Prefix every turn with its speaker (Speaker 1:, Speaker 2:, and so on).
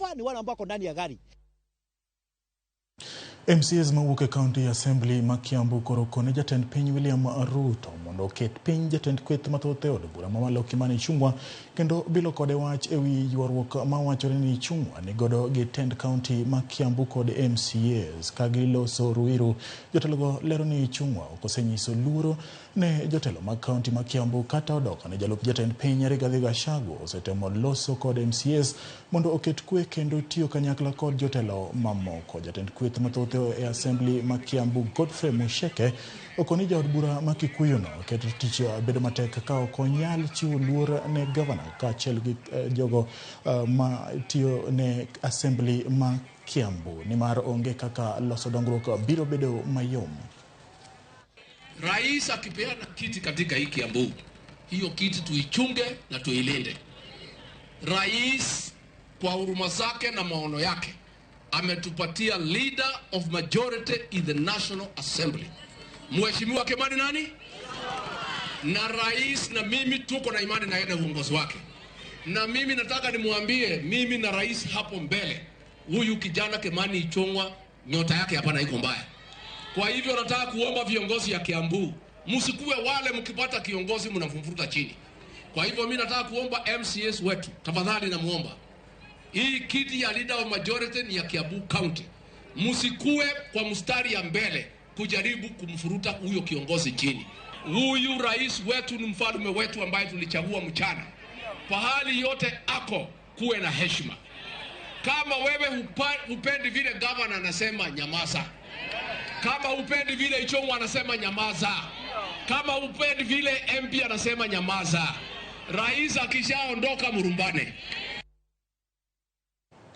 Speaker 1: Ni wale ambao wako ndani ya gari.
Speaker 2: MCAs mawuok e County Assembly ma Kiambu koro kone jatend piny William Ruto mondo oket piny jatend kweth mathoth e od bura mamalo Kimani Ichung'wa kendo bilo kode wach ewi ywaruok mawachore ni Ichung'wa nigodo gi tend county ma Kiambu kod MCAs. Ka giloso Ruiru, jotelogo lero ni Ichung'wa ok osenyiso luoro ne jotelo mag county ma Kiambu kata odok ne jalup jatend piny Rigathi Gachagua osetemo loso kod MCAs mondo oket kwe kendo tiyo kanyakla kod jotelo mamoko. Jatend kweth mathoth e Assembly ma Kiambu Godfrey Musheke okoni jaod bura ma Kikuyu no keto tich bedo matek ka ok onyal chiwo luor ne gavana kaachiel gi jogo ma tiyo ne Assembly ma Kiambu nimar onge kaka loso dongruok biro bedo mayom.
Speaker 3: Rais akipeana kiti katika hii Kiambu, hiyo kiti tuichunge na tuilinde. Rais kwa huruma zake na maono yake ametupatia leader of majority in the National Assembly, Mheshimiwa Kimani nani? Na rais na mimi tuko na imani na yeye na uongozi wake. Na mimi nataka nimwambie, mimi na rais hapo mbele, huyu kijana Kimani Ichung'wa nyota yake hapana iko mbaya. Kwa hivyo nataka kuomba viongozi ya Kiambu, msikuwe wale mkipata kiongozi mnamfuruta chini. Kwa hivyo mimi nataka kuomba MCAs wetu, tafadhali namuomba, hii kiti ya leader of majority ni ya Kiambu County, msikuwe kwa mstari ya mbele kujaribu kumfuruta huyo kiongozi chini. Huyu rais wetu ni mfalme wetu ambaye tulichagua mchana. Pahali yote ako, kuwe na heshima. Kama wewe hupendi vile governor anasema, nyamaza. Kama hupendi vile Ichung'wa anasema, nyamaza. Kama hupendi vile MP anasema, nyamaza. Rais akishaondoka, mrumbane.